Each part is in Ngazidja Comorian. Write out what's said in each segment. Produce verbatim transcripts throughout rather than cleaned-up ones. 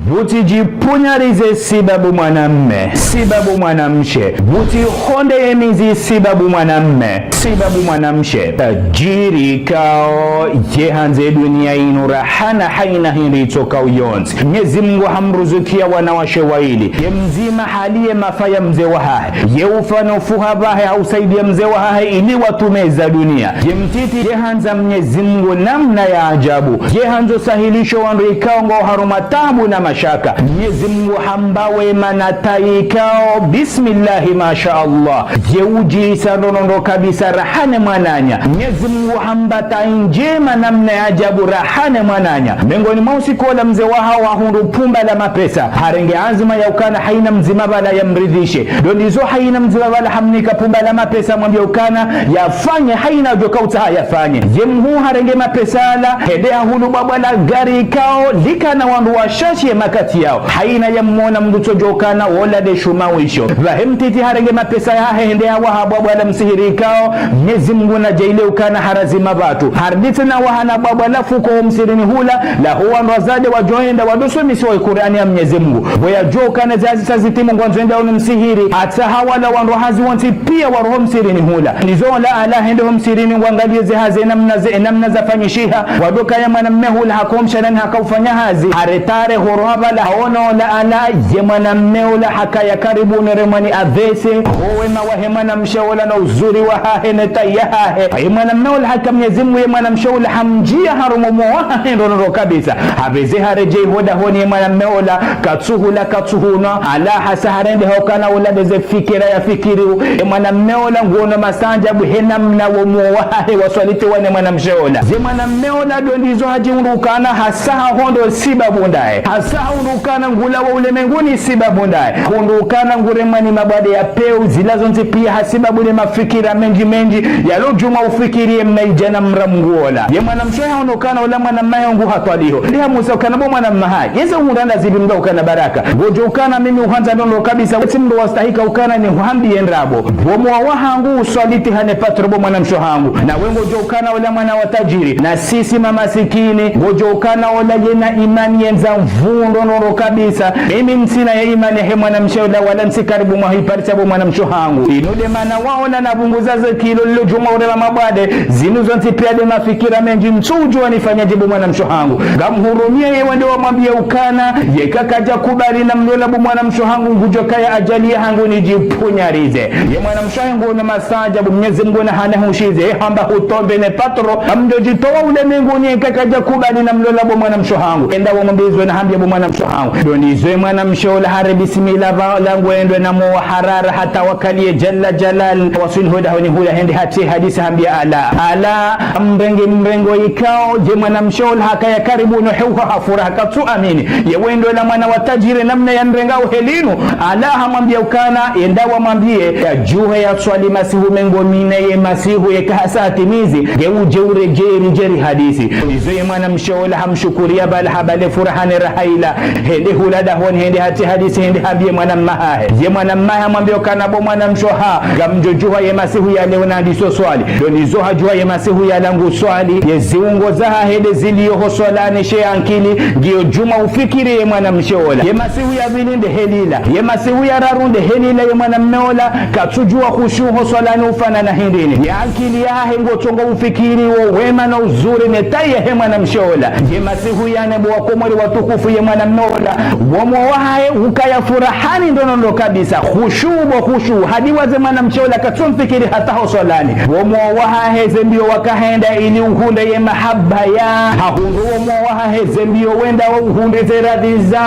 Pvutsi djipvunyarize sibabu mwanamme, sibabu mwanamshe. Pvutsi honde ye mizi sibabu mwanamme, sibabu mwanamshe. Tajiri kao ye handze dunia inu rahana haina hindri itsokao yontsi. Mnyezi Mungu hamruzukiya wanawashe waili. Ye mdzima haliye mafa ya mze wahahe. Ye ufa no ufuha pvahe ha usaidiya mze wahahe ili watrume za dunia. Ye mtiti ye handza Mnyezi Mungu namna ya ajabu. Ye handzo sahilisho wandru ikao ngwao harumwa taabu na mashaka. Mnyezi Mungu hamba wema na tayi ikao, bismillahi, masha Allah. Ye udjisa ndrondrondro kabisa raha ne mwananya. Mnyezi Mungu hamba tayi ndjema namna ya ajabu raha ne mwananya. Mengoni mwa usiku ola mze wahahe hahundru pumba la mapesa. Harenge anzima ya ukana haina mdzima pvala yamridhishe. Ndo ndizo haina mdzima pvala hamnika pumba la mapesa, hamwambia ukana yafanye haina djo kautsaha yafanye. Ye mhuu harenge mapesa yala, hende hahulu bwabwa la gari ikao likana wandru washashi ye makati yao. Haina yamwona mndru tsodjo ukana wola nde shuma wisho. Pvahe mtiti harenge mapesa yahahe hende hawaha bwabwa la msihiri ikao, Mnyezi Mungu nadjaaliye ukana harazima pvatru. Harudi tsena waha na bwabwa la fuko ho msihirini hula, laho wandru wazade wadjo enda wadosomesiwa ye Kur'ani ya Mnyezi Mungu. Pvo yadjuwa ukana ze hazi tsi zitimu ngwandzo enda hunu msihiri, hatsaha wala wandru hazi wontsi pia waroho msihirini hula. Ndizo ola ala hende ho msihirini ngwangaliyo ze hazi namna ze, namna zafanyishiha. Wadokaya mwanamme hula haka ho mshalani haka ufanya hazi. Haretare horoha pvala haono ola ala ye mwanamme ola hakaya karibu no remwa ni avese. Ho wema wahe mwanamshe ola no uzuri wahahe ne tayi yahahe. Ye mwanamme ola haka Mnyezi Mungu ye mwanamshe ola hamdjiya harumwa omo wahahe ndrondrondro kabisa. Hapveze haredjei ho dahoni ye mwanamme ola katsuhula katsuhunwa. Ala hasa harende ha ukana ola ndeze fikira yafikiriyo. Ye mwanamme ola nguono masaajabu he namna wo moyo wahahe waswalitiwa ne mwanamshe ola. Ye mwanamme ola ndo ndizo hadjihundru ukana hasa hahundru sibabu ndaye. Hasa hahundru ukana ngulawa ulemenguni sibabu ndaye. Hahundru ukana nguremwa ni mabwade ya pewu zila zontsi pia ha sibabu ne mafikira mendji mendji yalo djuma ufikiriye mnaidjana mra Mungu ola. Ye mwanamshe haono ukana ola mwanamme ngu hatwaliho. Ndi hamuuza ukana bo mwanamme hayi, yeze uhundra nda zipvi mdru ukana baraka. Ngodjo ukana mimi uhandza ndrondrondro kabisa, wetsi mdru wastahika ukana nihuhambiye ndrabo. Wo moyo wahangu uswalitiha ne patro bo mwanamshe hangu. Na we ngodjo ukana ola mwana wa tajiri. Na sisi mamasikini. Ngodjo ukana ola yena imani yendza nvuu ndrondrondro kabisa. Mimi ntsina ye imani he mwanamshe ola wala ntsi karibu mwahe iparisa bo mwanamshe hangu. Inu nde mana waona napvunguza ze kilo lilo djuma urema mabwade. Zinu zontsi pia nde mafikira mendji ntsudjuwa nifanyedje bo mwanamshe hangu. Ngamhurumiya ye wende wamwambiye ukana, yeka kadja kubali namlola bo mwanamshe hangu ngudjo kaya ajali yahangu nidjipvunyarize. Ye mwanamshe hangu nguono masaajabu Mnyezi Mungu nahana hushize. Ye hamba hutombe ne patro. Ngamdjo djitowa ulemenguni yeka kadja kubali namlola bo mwanamshe hangu. Enda wamwambiye zo nahambiya bo mwanamshe hangu. Ndo ndizo ye mwanamshe ola hare bismillah pvala ngwendo na moyo wa harara hata wakaliye Jalla Jalal. Waswili ho dahoni hula hende hatriye hadisi hambiya ala. Ala, mrenge mrengo ikao, ye mwanamshe ola hakaya karibu no heuha ha furaha katsu amini. Ye wendo la mwana wa tajiri namna yamrenga uhelinu. Ala hamwambiya ukana, enda wamwambiye, yadjuhe yaswali masihu mengo mine ye masihu yeka hasa hatimizi, nge udje uredjei ridje rihadisi. Izo ye mwanamshe ola hamshukuriya pvala hapvale furaha ne raha ila. Hende hula dahoni, hende hatriye hadisi, hende hambiye mwanamme hahe. Ye mwanamme hahe hamwambiya ukana bo mwanamshe hangu, ngamdjo djuha ye masihu ya leo nandiso swali. Ndo ndizo hadjuha ye masihu yala ngu swali. Ye ziungo zahahe nde ziliyo ho swalani she ankili ngiyo djuma ufikiri ye mwanamshe ola. Ye masihu ya pvili nde helila. Ye masihu ya raru nde helila ye mwanamme ola. Katsudjuwa khushu ho swalani ufanana hindrini. Ye ankili yahahe ngotsongo ufikiri wo wema no uzuri ne tayi yahe mwanamshe ola. Ye masihu ya nne bo wakomori watukufu ye mwanamme ola. Wo moyo wahahe ukaya furahani ndrondrondro kabisa. Khushu bo khushu. Hadi waze mwanamshe ola katsumfikiri hata ho swalani. Wo moyo wahahe ze mbiyo wakahenda ili uhundre ye mahaba ya. Hahundru wo moyo wahahe ze mbiyo wenda uhundre ze radhi za.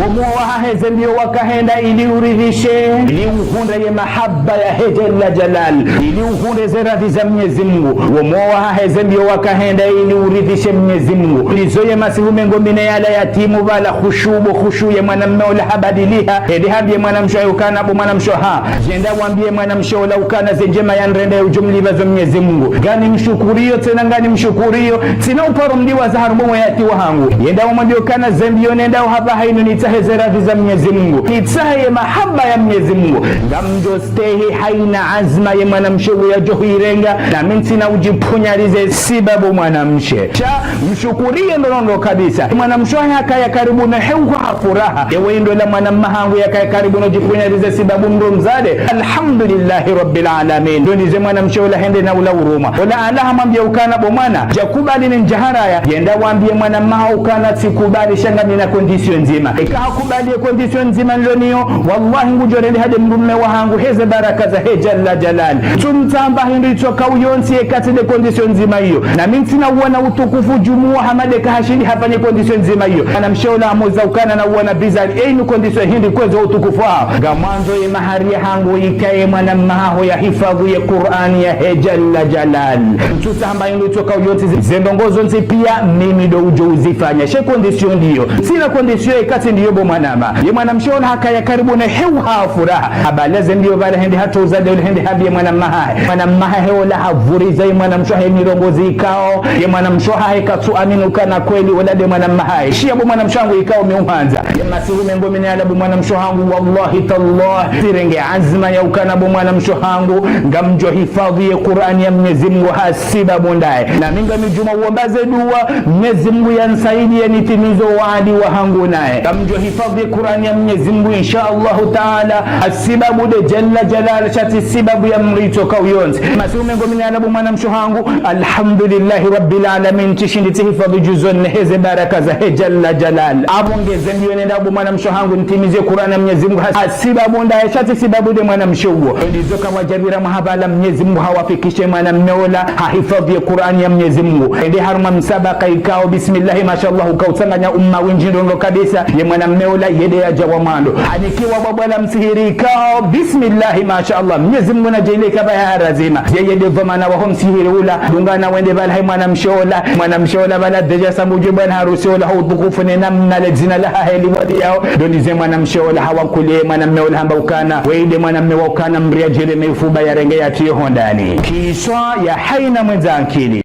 Wo moyo wahahe ze mbiyo wakahenda ili uridhishe. Ili uhundre ye mahaba yahe Jalla Jalal. Ili uhundre ze radhi za Mnyezi Mungu. Wo moyo wahahe ze mbiyo wakahenda ili uridhishe Mnyezi Mungu. Ndizo ye masihu mengo mine yala yatimu pvala khushu bo khushu ye mwanamme ola habadiliha. Hende hambiye mwanamshe ukana bo mwanamshe hangu. Djenda wambiye mwanamshe ola ukana ze ndjema yanirenda ye udjumlipva zo Mnyezi Mungu. Nganimshukuriyo tsena nganimshukuriyo. Tsina uparo mdiwaza harumwa wo wayati wahangu. Yenda wamwambiye ukana ze mbiyo nendao hapvaha inu nitsahe ze radhi za Mnyezi Mungu. Nitsahe ye mahaba ya Mnyezi Mungu. Ngamdjo stehi haina anzima ye mwanamshe uwo yadjo huirenga. Na mi ntsina udjipvunyarize sibabu mwanamshe. Sha mshukuriye ndrondrondro kabisa. Mwanamshe hakaya karibu Una heuha ha furaha. Ewe indo la mwana mma hangu yakaya karibu no djipunyarize sibabu mdru mdzadze. Alhamdulillahi Rabbil Alamin. Ndo ndize mwanamshe ola hende na ula urumwa. Ola alaha mwambie ukana bo mwana, djakubali ne ndjaharaya. Yenda wambie mwana mma haho ukana tsikubali sha ngamina condition ndzima. Eka hakubali ye condition ndzima nilo nayo, wallahi ngudjo rendeha nde mdrume wahangu heze baraka zahe Jalla Jalal. Tsumtsamba hindru itsokao yontsi eka tsi nde condition ndzima iyo. Na mi ntsina uona utukufu djumwa hama nde ka hashindi hafanye condition ndzima iyo. Mwanamshe ola hamuuza ukana na uona bizari, einu condition hindri kwezi utukufu haho. Ngamwandzo ye mahari yahangu ikaye mwana mma haho yahifadhwi ye Qur'an yahe Jalla Jalal. Ntsutsaha hamba hindru itsokao yontsi zi-, ze ndrongoo zontsi pia mimi ndo udjo uzifanya. She condition ndiyo. Ntsina condition eka tsi ndiyo bo mwana mma. Ye mwanamshe ola hakaya karibu na heuha ha furaha. Habaleze mbio pvala hende hatowa udzadze ule hende hambie mwana mma hahe. Mwana mma hahe ola havuriza ye mwanamshe hahe mirongozi ikao ye mwanamshe hahe katsu amini ukana kweli ola nde mwana mma hahe. Shiya bo mwanamshe hangu ikao mi uhandza. Ye masihu mengo mine yala bo mwanamshe hangu, wallahi tallah, tsirenge anzima ya ukana bo mwanamshe hangu, ngamdjo hifadhwi ye Qur'an ya Mnyezi Mungu ha sibabu ndaye. Na mi ngami djuma uomba ze dua, Mnyezi Mungu yanisaidiye nitimize o waadi wahangu naye. Ngamdjo hifadhwi Qur'an ya Mnyezi Mungu, insha Allahu Taala, ha sibabu nde Jalla Jalal, sha tsi sibabu ya mdru itsokao yontsi. Masihu mengo mine yala bo mwanamshe hangu, alhamdulillahi Rabbil Alamin, tsishindi tsihifadhwi juzu nne heze baraka zahe Jalla Jalal. Apvo ngeze mbio nenda bo mwanamshe hangu, nitimize Qur'an ya Mnyezi Mungu, ha sibabu ndaye, sha tsi sibabu nde mwanamshe uwo. Ndizo kawadjabira mahabala Mnyezi Mungu hawafikishe mwana mme ola, hahifadhwi ye Qur'an ya Mnyezi Mungu. Ende harumwa msabaka ikao, bismillahi, mashallah, ukao utsanganya umma windji ndrongoo kabisa, ye mwana mme ola yende yadja wa mwando. Hanikiwa bwabwa la msihiri ikao, bismillahi, mashallah, Mnyezi Mungu nadjaanlie ikao ya harumwa zima. Yeye nde dhwamana waho msihiri ula, dungana wende pvala hahe mwanamshe ola, mwanamshe ola pvala déjà sambu djwe bwana harusi ola ha utukufu ne namna le dzina lahahe liwadi yao. Ndo ndize mwanamshe ola hawankulie mwana mme ola hamba ukana, weye nde mwana mme wa ukana mdru yadjireme ifuba yarenge yatiye ho ndani. Kiswa ya haina mwendza ankili.